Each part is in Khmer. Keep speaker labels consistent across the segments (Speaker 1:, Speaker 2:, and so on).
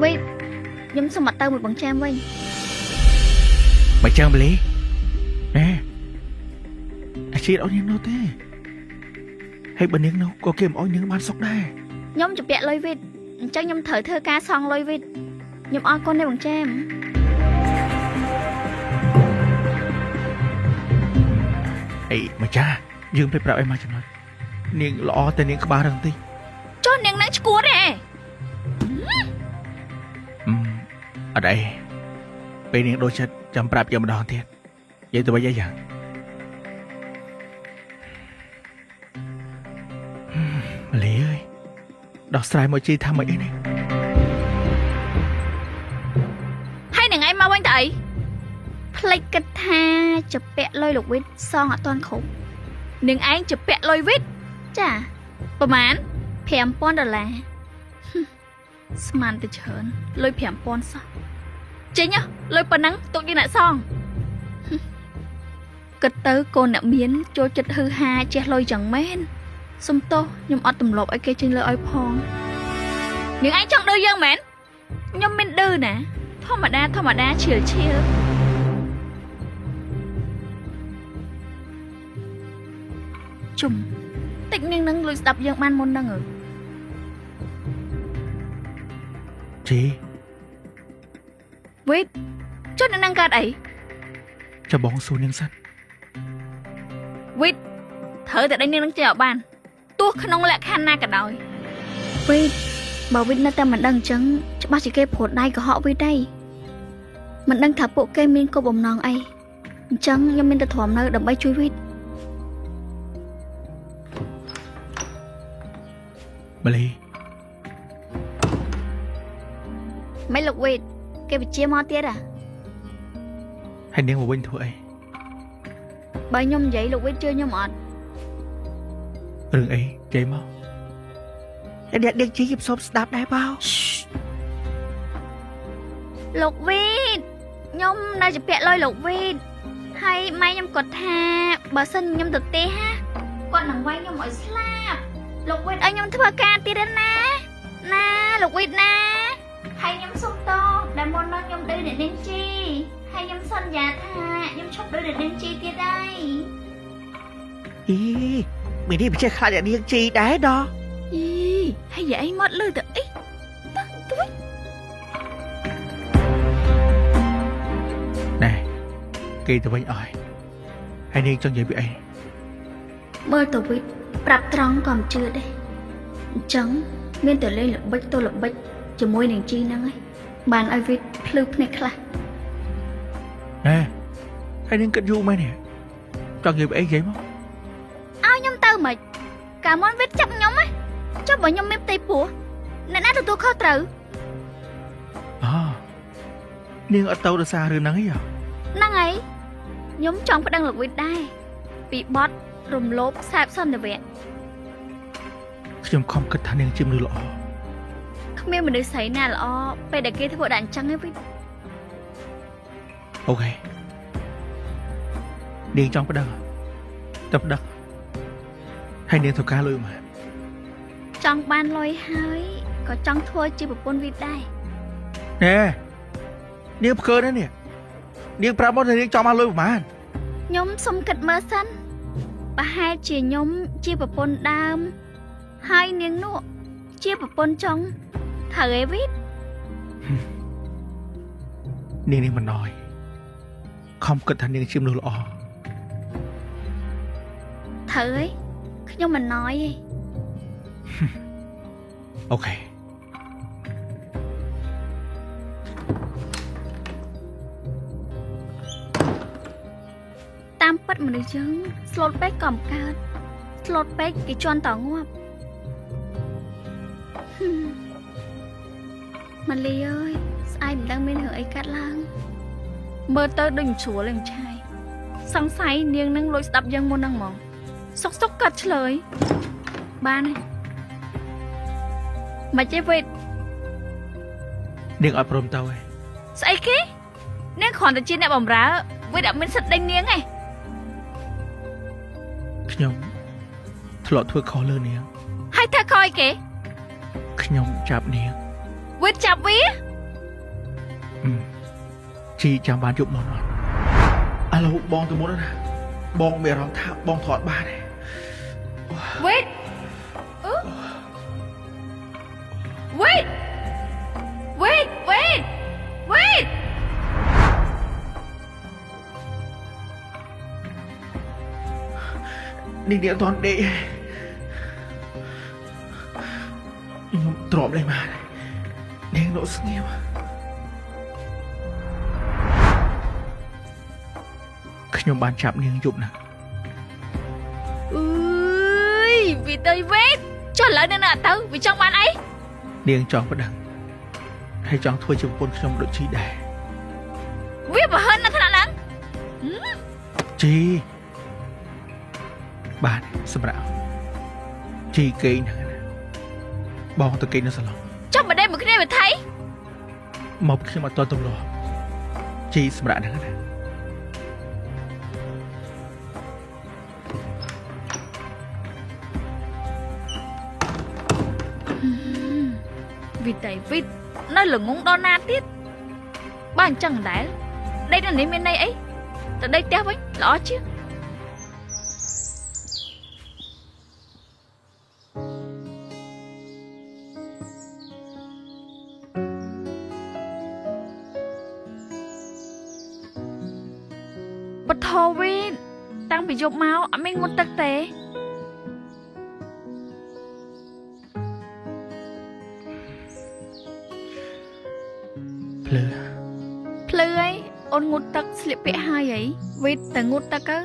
Speaker 1: វីតខ្ញុំសុំអត់ទៅមួយបងចាមវិញ
Speaker 2: មិនចឹងបលីណែអាជីអត់នាងនៅទេហើយបើនាងនៅក៏គេមិនអោយនាងបានសុខដែរ
Speaker 1: ខ្ញុំជពាក់លុយវីតអញ្ចឹងខ្ញុំត្រូវធ្វើការសងលុយវីតខ្ញុំអរគុណណាបងចាម
Speaker 2: អីម្ចាស់យើងភ្លេចប្រាប់អីមកចំណុចនាងល្អតែនាងក្បាលរឹងតិច
Speaker 1: ចុះនាងនឹងឈួតទេ
Speaker 2: អឺអត់អីពេលនាងដូចចិត្តចាំប្រាប់យើងម្ដងទៀតនិយាយទៅវិញអីយ៉ាងម៉ាលីអើយដោះស្រាយមកជីថាម៉េចអីនេះ
Speaker 1: ហើយនឹងឯងមកវិញទៅអីភ្លេចគិតថាជពាក់លុយលោកវីតសងអត់ទាន់គ្រប់នាងឯងជពាក់លុយវីតចាប្រហែល5000ដុល្លារហឹមស្មានទៅច្រើនលុយ5000សោះចេញហ៎លុយប៉ុណ្ណឹងទុកយើងអ្នកសងហឹមគិតទៅកូនអ្នកមានចូលចិត្តហឺហាជះលុយចឹងមែនសុំទោសខ្ញុំអត់ទម្លាប់ឲ្យគេចេញលើឲ្យផងនាងឯងចង់ឌឺយើងមែនខ្ញុំមិនឌឺណា ធម្មតាធម្មតាឈៀលឈៀលជុំតិចនាងនឹងលួចស្ដាប់យើងបានមុនហ្នឹងអើ
Speaker 2: ជី
Speaker 1: វីតចុះនាងនឹងកើតអី
Speaker 2: ចាំបងសួរនាងសិន
Speaker 1: វីតត្រូវតែដេញនាងនឹងចេះឲ្យបានទោះក្នុងលក្ខខណ្ឌណាក៏ដោយវីតបើវីតនៅតែមិនដឹងអញ្ចឹងច្បាស់ជាគេព្រួតដៃកុហកវីតដែរមិនដឹងថាពួកគេមានគោលបំណងអីអញ្ចឹងខ្ញុំមានតែទ្រាំនៅដើម្បីជួយវីត
Speaker 2: ម៉ាលី
Speaker 1: មិនលោកវីតគេបញ្ជាមកទៀតអា
Speaker 2: ហើយនាងមកវិញធ្វើអី
Speaker 1: បើខ្ញុំនិយាយលោកវីតជឿខ្ញុំអត់
Speaker 2: រឿងអីនិយាយមកហើយអ្នកនាងជីខ្ញុំសូមស្ដាប់ដែរបង
Speaker 1: លោកវីតខ្ញុំនៅជាពាក់លុយលោកវីតហើយម៉ែខ្ញុំគាត់ថាបើសិនខ្ញុំទៅទេហាគាត់នឹងវាយខ្ញុំឲ្យស្លាប់លោកវីតឲ្យខ្ញុំធ្វើការទៀតណាណាលោកវីតណាហើយខ្ញុំសុំតដែលមុននោះខ្ញុំឌឺអ្នកនាងជីហើយខ្ញុំសន្យាថាខ្ញុំឈប់ឌឺអ្នកនាងជីទៀតហើយ
Speaker 2: អីមីនេះមិនចេះខ្លាចអ្នកនាងជីដែរដល់
Speaker 1: អីហើយយាយឯងមកលឺទៅអីតោះទៅវិញ
Speaker 2: ណែគេទៅវិញអស់ហើយនាងចង់និយាយពីអី
Speaker 1: មើលទៅវីតប្រាប់ត្រង់ក៏មិនជឿដែរអញ្ចឹងមានតែលេងល្បិចទៅល្បិចជាមួយនឹងជីហ្នឹងឯងបានឲ្យវីតភ្លឺភ្នែកខ្លះ
Speaker 2: ណែហើយនាងគិតយូរមែននេះចង់និយាយពីអីនិយាយមក
Speaker 1: ឲ្យខ្ញុំទៅមិនកាលមុនវីតចាប់ខ្ញុំណាចុះបើខ្ញុំមានផ្ទៃពោះអ្នកណាទទួលខុសត្រូវ
Speaker 2: អូនាងអត់ទៅដោយសាររឿងហ្នឹងអីហ៎
Speaker 1: ហ្នឹងហើយខ្ញុំចង់ប្តឹងលោកវីតដែរពីបទរំលោភខ្សែបសន្តិវៈ
Speaker 2: ខ្ញុំខំគិតថានាងជាមនុស្សល្អ
Speaker 1: គ្មានមនុស្សស្រីណាល្អពេលដែលគេធ្វើដាក់អញ្ចឹងឯងវីត
Speaker 2: អូខេនាងចង់ប្តឹងតែប្តឹងហើយនាងត្រូវការលុយមក
Speaker 1: ចង់បានលុយហើយក៏ចង់ធ្វើជាប្រពន្ធវីតដែរ
Speaker 2: ណែនាងផ្កើណាស់នេះនាងប្រាប់មកថានាងចង់បានលុយប្រហែល
Speaker 1: ខ្ញុំសុំគិតមើលសិនប្រហែលជាខ្ញុំជាប្រពន្ធដើម ហើយនាងនោះជាប្រពន្ធចុងត្រូវឯវីត
Speaker 2: នាងនេះមិនណយខំគិតថានាងជាមនុស្សល្អ
Speaker 1: ត្រូវឯខ្ញុំមិនណយទេ
Speaker 2: អូខេ
Speaker 1: តាមពិតមនុស្សយើងស្លូតពេកក៏មិនកើតស្លូតពេកគេជន់តងាប់ហឹមម៉ាលីអើយស្អែកមិនដឹងមានរឿងអីកាត់ឡើងមើលទៅដូចមិនស្រួលឯងឆាយសង្ស័យនាងនឹងលួចស្ដាប់យើងមុនហ្នឹងហ្មងសុកសុកកាត់ឆ្លើយបានហើយមកចេះវិត
Speaker 2: នាងអត់ព្រមទៅឯង
Speaker 1: ស្អីគេនាងគ្រាន់តែជាអ្នកបម្រើវិតអត់មានសិទ្ធិដេញនាងឯង
Speaker 2: ខ្ញុំធ្លាប់ធ្វើខុសលើនាង
Speaker 1: ហើយធ្វើខុសអីគេ
Speaker 2: ខ្ញុំចាប់នាង
Speaker 1: វិតចាប់វា
Speaker 2: ជីចាំបានយប់មុនអត់ឥឡូវបងទៅមុនណាបងមានអារម្មណ៍ថាបងថតបានទេ
Speaker 1: វីតអឺវីតវីតវីតវីត
Speaker 2: នេះនេះអត់ទាន់ដេកទេខ្ញុំទ្រាំលេងបាននាងនៅស្ងៀមខ្ញុំបានចាប់នាងយប់ណា
Speaker 1: អើយវីតអើយវីតចុះឥឡូវនៅណាទៅវាចង់បានអី
Speaker 2: នាងចង់ប្តឹងហើយចង់ធ្វើជាប្រពន្ធខ្ញុំដូចជីដែរ
Speaker 1: វាប្រហិននៅថ្នាក់ហ្នឹង
Speaker 2: ជីបាទសម្រាប់ជីគេងហ្នឹងណាបងទៅគេងនៅសាឡុង
Speaker 1: ចុះមកដេកមួយគ្នាវាថៃ
Speaker 2: មកខ្ញុំអត់ទាន់ទម្លាប់ជីសម្រាប់ហ្នឹងណា
Speaker 1: វីតៃវីតនៅល្ងងដល់ណាទៀតបើអញ្ចឹងដែរដេកនៅនេះមានន័យអីទៅដេកផ្ទះវិញល្អជាងបថវីតតាំងពីយប់មកអត់មានងូតទឹកទេ
Speaker 2: ភ្លឺ
Speaker 1: ភ្លឺអីអូនងូតទឹកស្លៀកពាក់ហើយអីវីតតែងូតទឹកទៅ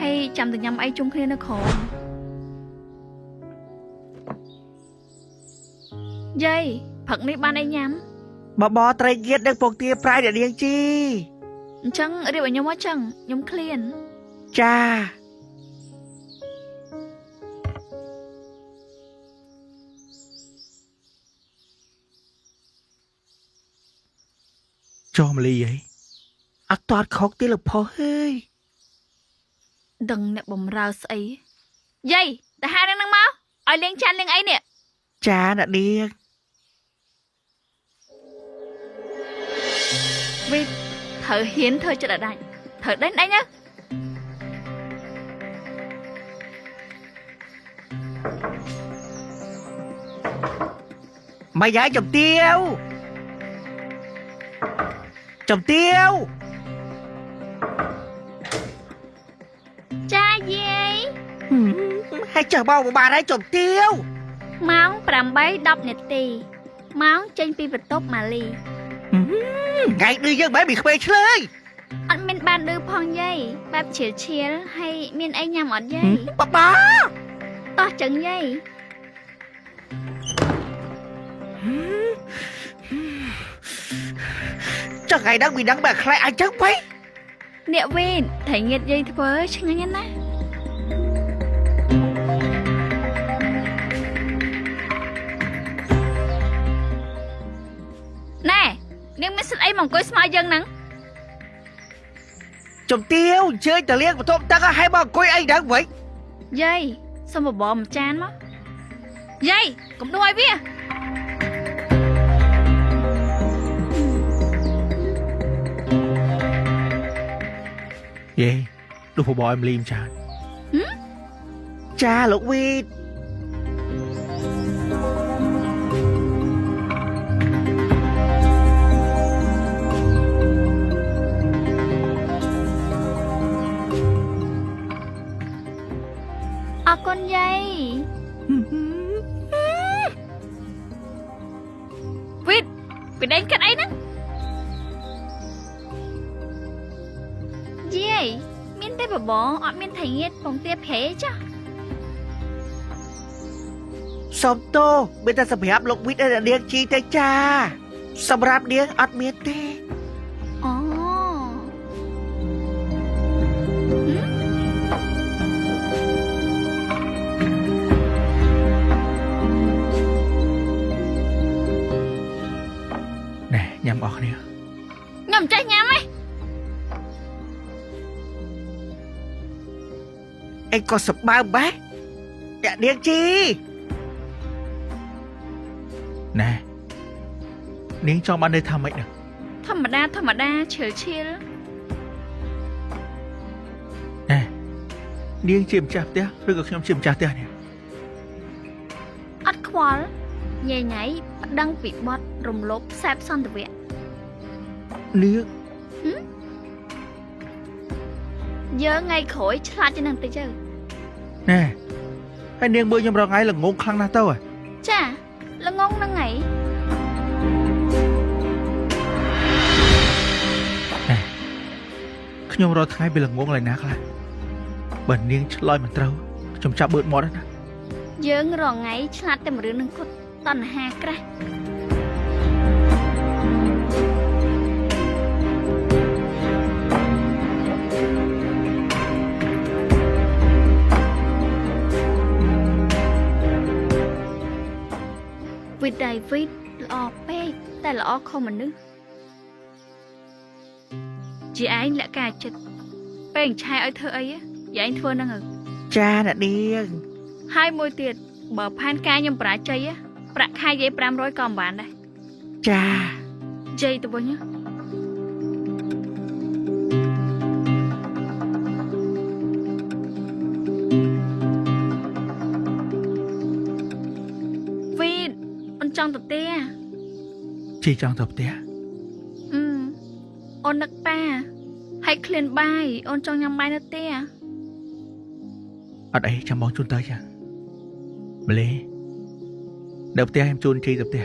Speaker 1: ហើយចាំតែញ៉ាំអីជុំគ្នានៅក្រោមយាយព្រឹកនេះបានអីញ៉ាំ
Speaker 3: បបរត្រីងៀតនិងពងទាប្រៃអ្នកនាងជី
Speaker 1: អញ្ចឹងរៀបឲ្យខ្ញុំមកចឹងខ្ញុំឃ្លាន
Speaker 3: ចា
Speaker 2: ចោះមលីអី
Speaker 3: អត់ទាត់ខុកទេលោកផុសអើយ
Speaker 1: ដឹងអ្នកបំរើស្អីយាយទៅហៅនាងហ្នឹងមកឲ្យលាងចានលាងអីនេះ
Speaker 3: ចាអ្នកនាង
Speaker 1: វីតត្រូវហ៊ានធ្វើចិត្តឲ្យដាច់ត្រូវដេញដេញទៅ
Speaker 3: មកយាយចំទាវចំទាវ
Speaker 1: ចាយាយ
Speaker 3: ហើយចុះមកបានហើយចំទាវ
Speaker 1: ម៉ោង8:10នាទីម៉ោងចេញពីបន្ទប់ម៉ាលី
Speaker 3: ថ្ងៃឌឺយើងមិនមែនមានក្មេងឆ្លើយ
Speaker 1: អត់មានបានឌឺផងយាយបែបឈៀលឈៀលហើយមានអីញ៉ាំអត់យាយ
Speaker 3: បបា
Speaker 1: តោះចឹងយាយ
Speaker 3: ចុះថ្ងៃហ្នឹងមីដឹងបែបខ្លែអញចឹងបៃ
Speaker 1: អ្នកវីនត្រីងៀតយាយធ្វើឆ្ងាញ់ណាស់ណែនាងមានសិទ្ធិអីមកអង្គុយស្មើយើងហ្នឹង
Speaker 3: ចំទាវអញ្ជើញទៅលៀងបន្ទប់ទឹកហើយមកអង្គុយអីហ្នឹងវិញ
Speaker 1: យាយសុំបបរមួយចានមកយាយកុំដួលឲ្យវា
Speaker 2: យេលុះបបរឲ្យមលីមចាន
Speaker 3: ចាលោកវីត
Speaker 1: អរគុណយាយវីតពីដេញគិតអីហ្នឹងយាយមានតែបបរអត់មានថៃងៀតពងទាប្រេចាស់
Speaker 3: សុំទោសមានតែសម្រាប់លោកវីតហើយអ្នកនាងជីទេចាសម្រាប់នាងអត់មានទេ
Speaker 1: អូ
Speaker 2: ណែញ៉ាំអស់គ្នា
Speaker 1: ខ្ញុំមិនចេះញ៉ាំទេ
Speaker 3: អីក៏សម្បើមបែះអ្នកនាងជី
Speaker 2: ណែនាងចង់បានន័យថាម៉េចហ្នឹង
Speaker 1: ធម្មតាធម្មតាឈិលឈិល
Speaker 2: ណែនាងជាម្ចាស់ផ្ទះឬក៏ខ្ញុំជាម្ចាស់ផ្ទះនេះ
Speaker 1: អត់ខ្វល់ញ៉ៃញ៉ៃប្តឹងពីបត់រំលោភខ្សែបសន្តិវៈ
Speaker 2: នាង
Speaker 1: យើងថ្ងៃក្រោយឆ្លាតជាងនឹងតិចទៅ
Speaker 2: ណែហើយនាងមើលខ្ញុំរងថ្ងៃល្ងងខ្លាំងណាស់ទៅហ៎
Speaker 1: ចាល្ងងហ្នឹងហី
Speaker 2: ខ្ញុំរាល់ថ្ងៃវាល្ងងឡើយណាខ្លះបើនាងឆ្លើយមិនត្រូវខ្ញុំចាប់បឺតមាត់ណា
Speaker 1: យើងរងថ្ងៃឆ្លាតតែមួយរឿងនឹងគត់តណ្ហាក្រាស់វិដៃវិតល្អពេកតែល្អខុសមនុស្សជាឯងលក្ខការចិត្តពេលអញ្ឆែឲ្យធ្វើអីយាយឯងធ្វើហ្នឹងទៅ
Speaker 3: ចាអ្នកនាង
Speaker 1: ហើយមួយទៀតបើផែនការខ្ញុំបរាជ័យប្រាក់ខែយាយ500ក៏មិនបានដែរ
Speaker 3: ចា
Speaker 1: យាយទៅវិញហ៎វីតអូនចង់ទៅផ្ទះ
Speaker 2: ជីចង់ទៅផ្ទះ
Speaker 1: អឺអូននឹកប៉ាហើយឃ្លានបាយអូនចង់ញ៉ាំបាយនៅផ្ទះ
Speaker 2: អត់អីចាំបងជូនទៅចាម្លេះនៅផ្ទះខ្ញុំជូនជីទៅផ្ទះ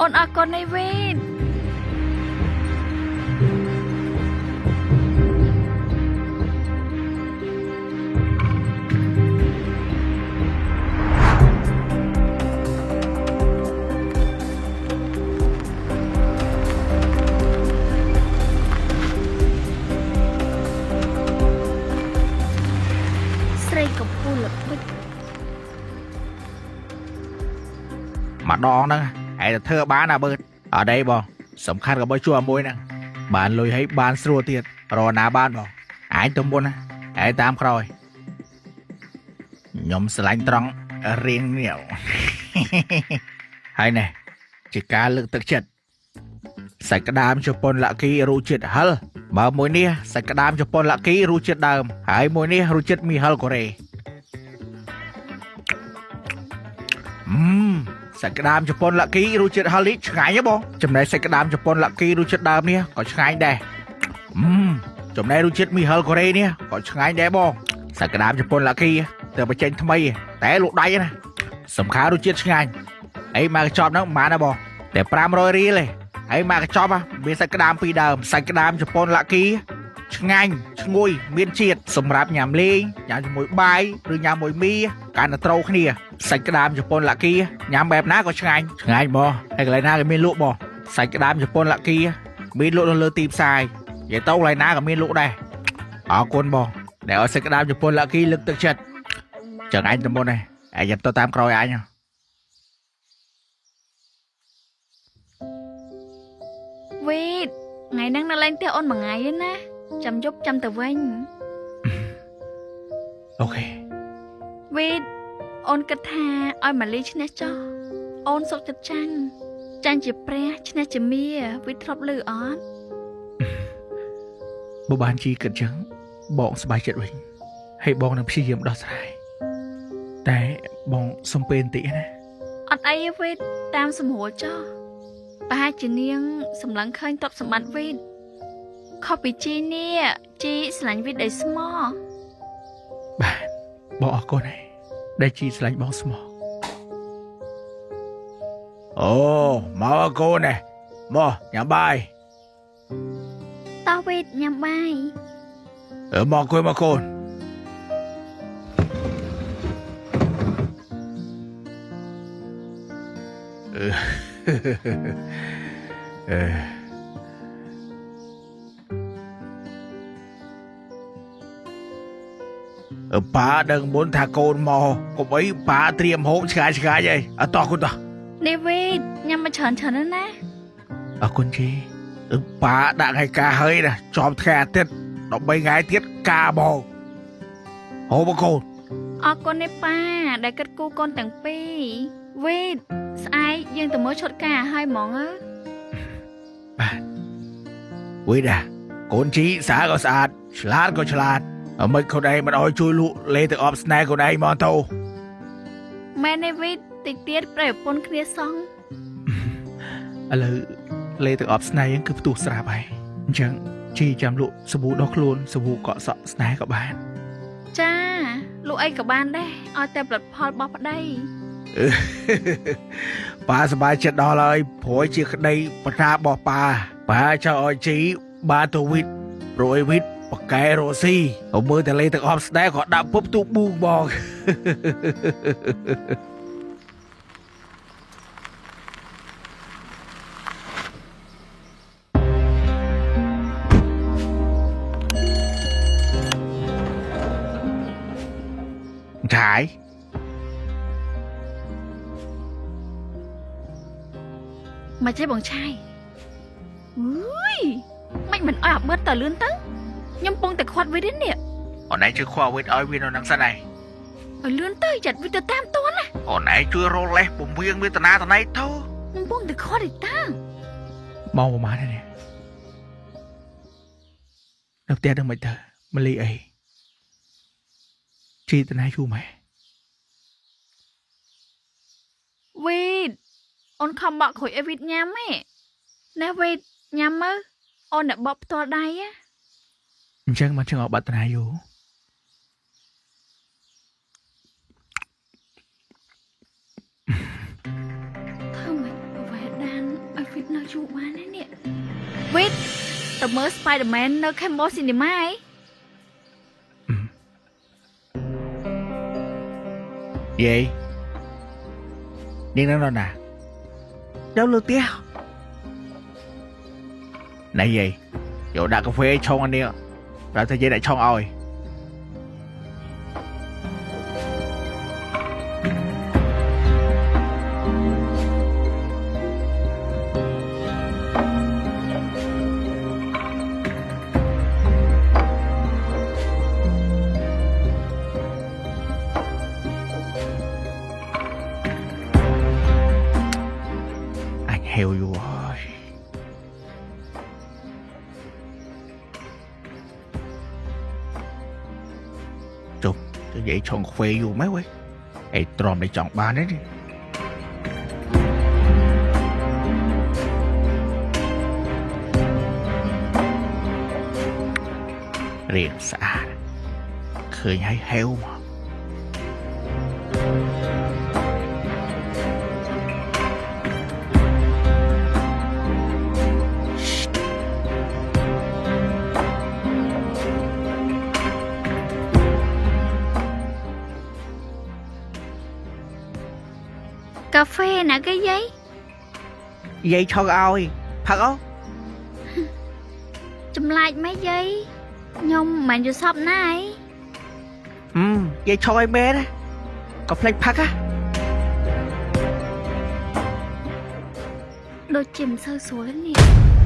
Speaker 1: អូនអរគុណណាស់វីតស្រីកំពូលល្បិច
Speaker 2: ម្ដងហ្នឹងឯងទៅធ្វើបានណាបើអត់អីបងសំខាន់ក៏បើជួមួយហ្នឹងបានលុយឲ្យបានស្រួលទៀតរកណាបានបងឯងទៅមុនណាឯងតាមក្រោយខ្ញុំស្រឡាញ់ត្រង់រៀងនេះ ហើយនេះជាការលើកទឹកចិត្តសាច់ក្តាមជប៉ុនលាក់គីរសជាតិហិលបើមួយនេះសាច់ក្តាមជប៉ុនលាក់គីរសជាតិដើមហើយមួយនេះរសជាតិមីហិលកូរ៉េអឺមសាច់ក្តាមជប៉ុនលាក់គីរសជាតិហិលនេះឆ្ងាញ់ហ៎បងចំណែកសាច់ក្តាមជប៉ុនលាក់គីរសជាតិដើមនេះក៏ឆ្ងាញ់ដែរអឺមចំណែករសជាតិមីហិលកូរ៉េនេះក៏ឆ្ងាញ់ដែរបងសាច់ក្តាមជប៉ុនលាក់គីទៅបញ្ចេញថ្មីតែលក់ដៃណាសំខាន់រសជាតិឆ្ងាញ់ អីមកកញ្ចប់ហ្នឹងមិនបានទេបងតែ500រៀលទេហើយមកកញ្ចប់ហ៎មានសាច់ក្តាមពីរដើមសាច់ក្តាមជប៉ុនលាក់គីឆ្ងាញ់ឈ្ងុយមានជាតិសម្រាប់ញ៉ាំលេងញ៉ាំជាមួយបាយឬញ៉ាំមួយមីកាន់តែត្រូវគ្នាសាច់ក្តាមជប៉ុនលាក់គីញ៉ាំបែបណាក៏ឆ្ងាញ់ឆ្ងាញ់បងហើយកន្លែងណាក៏មានលក់បងសាច់ក្តាមជប៉ុនលាក់គីមានលក់នៅលើទីផ្សារនិយាយទៅកន្លែងណាក៏មានលក់ដែរអរគុណបងដែលឲ្យសាច់ក្តាមជប៉ុនលាក់គីលើកទឹកចិត្តចឹងអញទៅមុនដែរឯងយ៉ាប់ទៅតាមក្រោយអញហ៎
Speaker 1: វីតថ្ងៃហ្នឹងនៅលេងផ្ទះអូនមួយថ្ងៃឯណាចាំយប់ចាំទៅវិញ
Speaker 2: OK
Speaker 1: វីតអូនគិតថាឲ្យម៉ាលីឈ្នះចោះអូនសុខចិត្តចាញ់ចាញ់ជាព្រះឈ្នះជាមាវីតធ្លាប់ឮអត់
Speaker 2: បើបានជីគិតចឹងបងសប្បាយចិត្តវិញហើយបងនឹងព្យាយាមដោះស្រាយតែបងសុំពេលបន្តិចណា
Speaker 1: អត់អីទេវីតតាមសម្រួលចោះប្រហែលជានាងសម្លឹងឃើញទ្រព្យសម្បត្តិវីតខុសពីជីនេះជីស្រឡាញ់វីតដោយស្មោះ
Speaker 2: បាទបងអរគុណហើយដែលជីស្រឡាញ់បងស្មោះអូមកកូននេះមកញ៉ាំបាយ
Speaker 1: តោះវីតញ៉ាំបាយ
Speaker 2: អឺមកគួយមកកូនអឺ អឺអឺប៉ាដឹងមុនថាកូនមកកុំអីប៉ាត្រៀមហូបឆ្ងាយឆ្ងាយអីអត់តោះគុណតោះ
Speaker 1: នេះវីតញ៉ាំមកច្រើនច្រើនណាស់ណា
Speaker 2: អរគុណជីអឺប៉ាដាក់ថ្ងៃការហើយណាជាប់ថ្ងៃអាទិត្យ13ថ្ងៃទៀតការមកហូបមកកូន
Speaker 1: អរគុណណាប៉ាដែលគិតគូរកូនទាំងពីរវីតស្អែកយើងទៅមើលឈុតការឲ្យហ្មងអើ
Speaker 2: បាទវីដាកូនជីស្អាតក៏ស្អាតឆ្លាតក៏ឆ្លាតមិនខ្លួនឯងមិនអោយជួយលក់លេទៅអបស្នេហ៍ខ្លួនឯងមកទៅ
Speaker 1: មែនទេវីតតិចទៀតប្រពន្ធគ្នាសង
Speaker 2: ឥឡូវលេទៅអបស្នេហ៍ហ្នឹងគឺផ្ទុះស្រាប់ហើយអញ្ចឹងជីចាំលក់សាប៊ូដោះខ្លួនសាប៊ូកក់សក់ស្នេហ៍ក៏បាន
Speaker 1: ចាលក់អីក៏បានដែរឲ្យតែផលិតផលរបស់ប្តី
Speaker 2: ប៉ាសប្បាយចិត្តដល់ហើយព្រោះជាក្តីប្រាថ្នារបស់ប៉ាប៉ាចង់ឲ្យជីបានទៅវីតព្រោះឲ្យវីតបកែរស់ស៊ីមើលតែលេទាំងអស់ស្នេហ៍ក៏ដាក់ពុបទូប៊ូងបង ឆាយ
Speaker 1: មកចេះបងឆាយអើយមិនមិនអោយអាបិតតលឿនទៅខ្ញុំពងតែខាត់វីតនេះ
Speaker 2: អូនឯងជួយខ្វល់វីតឲ្យវានៅនឹងសិនឯង
Speaker 1: ឲ្យលឿនទៅចាត់វីតទៅតាមតនណា
Speaker 2: អូនឯងជួយរកលេសពំវៀងវាតាណាតណៃទៅ
Speaker 1: ខ្ញុំពងតែខាត់ឯតា
Speaker 2: ម៉ោងប្រហែលនេះនៅផ្ទះនឹងមិនទៅមលីអីជីតាណាយូរម៉េះ
Speaker 1: វីតអូនខំបក់ក្រួយឲ្យវីតញ៉ាំឯងណាវីតញ៉ាំមើលអូនអ្នកបក់ផ្ទាល់ដៃណា
Speaker 2: អញ្ចឹងមកចង់ឲ្យបាត់តាណាយូរ
Speaker 1: ធ្វើម៉េចវ៉ែដានឲ្យវីតនៅយូរបានណានេះវីតទៅមើល Spider-Man នៅ Cambo Cinema ឯង
Speaker 2: យាយនាងនឹងដល់ណា
Speaker 3: នៅលើផ្ទះ
Speaker 2: ណែយាយយកដាក់កាហ្វេឆុងអានេះប្រាប់ថាយាយដាក់ឆុងឲ្យអញហេវយូរហើយ ចុះនិយាយឆុងកាហ្វេយូរម៉េចវ៉េអីទ្រាំនេះចង់បានទេនេះរៀងស្អាតឃើញហើយហេវមក
Speaker 1: កាហ្វេណាគេយាយ
Speaker 3: យាយឆុងឲ្យផឹកអូ
Speaker 1: ចម្លែកម៉េចយាយខ្ញុំមិនមែនយល់សពណាឯង
Speaker 3: ហឹមយាយឆុងឲ្យមែនណាក៏ភ្លេចផឹកហ៎
Speaker 1: ដូចជាមិនសូវស្រួលទេនេះ